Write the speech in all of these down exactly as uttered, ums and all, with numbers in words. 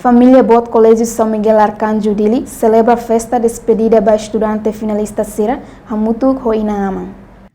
Família boot Koléjiu São Miguel Arcanjo Dili selebra festa despedida ba estudante finalista sira hamutuk ho inan-aman.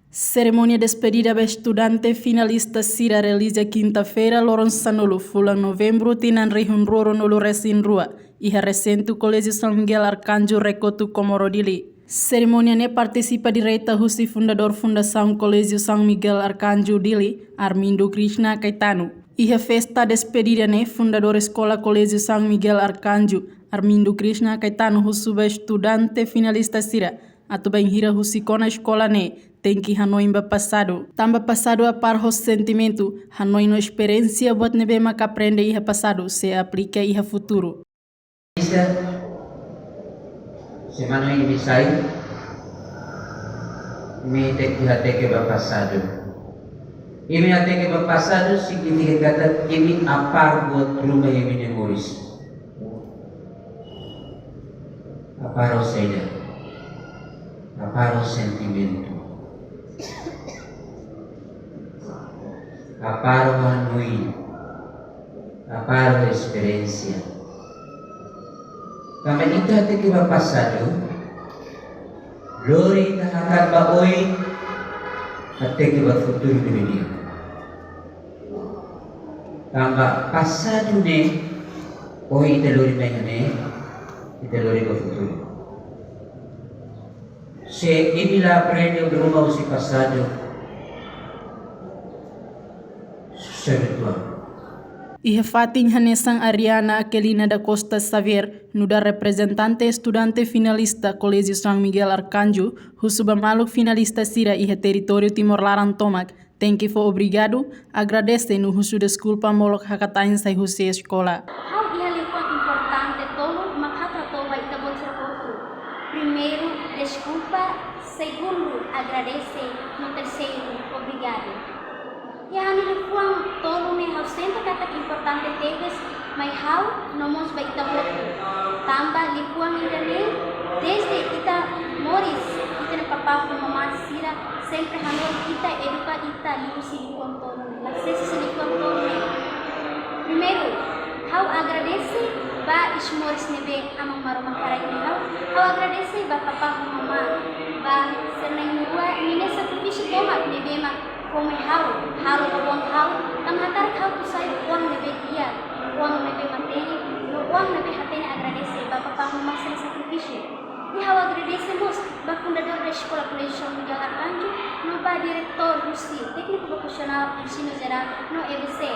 Serimónia despedida ba estudante finalista sira realiza kinta-feira, loron sanulu, fulan Novembru, tinan rihun rua ruanulu resin rua, iha resentu Koléjiu São Miguel Arcanjo, Rekotu Comoro, Dili. Serimónia ne'e partisipa direta husi fundadór Fundasaun Koléjiu São Miguel Arcanjo Dili, Armindo Krishna Caetano. Iha festa despedida ne'e, fundadór Eskola Koléjiu São Miguel Arcanjo, Armindo Krishna Caetano, husu ba estudante finalista sira atu bainhira husik ona eskola ne'e, tenke hanoin ba pasadu. Tanba pasadu apár ho sentimentu, hanoin no esperiénsia boot ne'ebé maka aprende iha pasadu sei aplika iha futuru. Semana ini sai, imi tenke hateke ba pasadu. Imi hateke ba pasadu signifika katak imi apár buat ruma iha imi-nia moris. Apár ho saida? Apár ho sentimentu. Apár ho hanoin. Apár ho esperiénsia. Tanba ita hateke ba pasadu, lori ita hakat ba oin, hateke ba futuru ne'ebé di'ak. Tanba pasadu ne'e, ohin ita lori mai iha ne'e, ita lori ba futuru. Se imi la aprende ruma husi pasadu, susar uitoan. Iha fatin hanesan, Ariana Aquilina da Costa Xavier, nu'udar reprezentante estudante finalista Koléjiu São Miguel Arcanjo, husu ba maluk finalista sira iha territóriu Timor laran tomak, tenke fó obrigadu, agradese no husu deskulpa molok hakat-tain sai husi eskola. Ha'u iha liafuan importante tolu mak ha'u hato'o ba ita-boot sira hotu. Primeiru, deskulpa. Segundu, agradese. No terseiru, obrigadu. Iha ha'u-nia liafuan tolu ne'e ha'u sente katak importante tebes mai ha'u no mós ba ita hotu. Tanba liafuan ida-ne'e, dezde ita moris, ita-nia papá ho mamá sira sempre hanorin ita, eduka ita liuhusi liafuan tolu ne'e. Lae, sesi liafuan tolu ne'e. Primeiru, ha'u agradese ba iis moris ne'ebé Aman Maromak haraik mai ha'u. Ha'u agradese ba papá ho mamá, ba sira na'in-rua, ninia sakrifísiu tomak ne'ebé mak fó mai ha'u, halo ba oan ha'u, tanba hakarak ha'u atu sai oan ne'ebé di'ak, oan ne'ebé matenek, no oan ne'ebé hatene agradese ba papá ho mamá sira-nia sakrifísiu. I ha'u agradese mós ba fundadór da Eskola Koléjiu São Miguel Arcanjo, no ba diretór husi Tékniku Vokasionál Ensinu Jerál no E B C,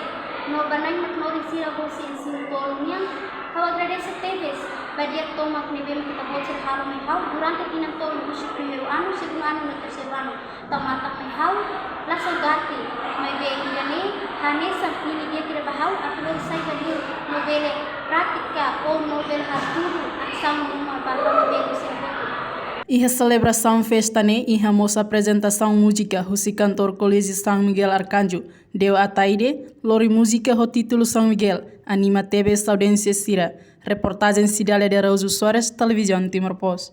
no ba na'in-mak norin sira husi ensinu tolu nian. Ha'u agradese tebes ba di'ak tomak ne'ebé mak ita-boot sira halo mai ha'u durante tinan tolu, husi primeiru anu, segundu anu no terseiru anu. Tau matak mai ha'u, la saugati, maibé ida-ne'e hanesan hili di'ak ida ba ha'u atu lori sai ba liur no bele pratika ou no bele hatudu asaun ruma ba ha'u-nia belun sira hotu. Iha selebrasaun festa ne'e iha mós aprezentasaun múzika husi kantór Koléjiu São Miguel Arcanjo, Deo Ataide, lori múzika ho títulu São Miguel, anima tebes audiénsia sira. Reportajen Cidália de Araújo Soares, Televizaun Timor Post.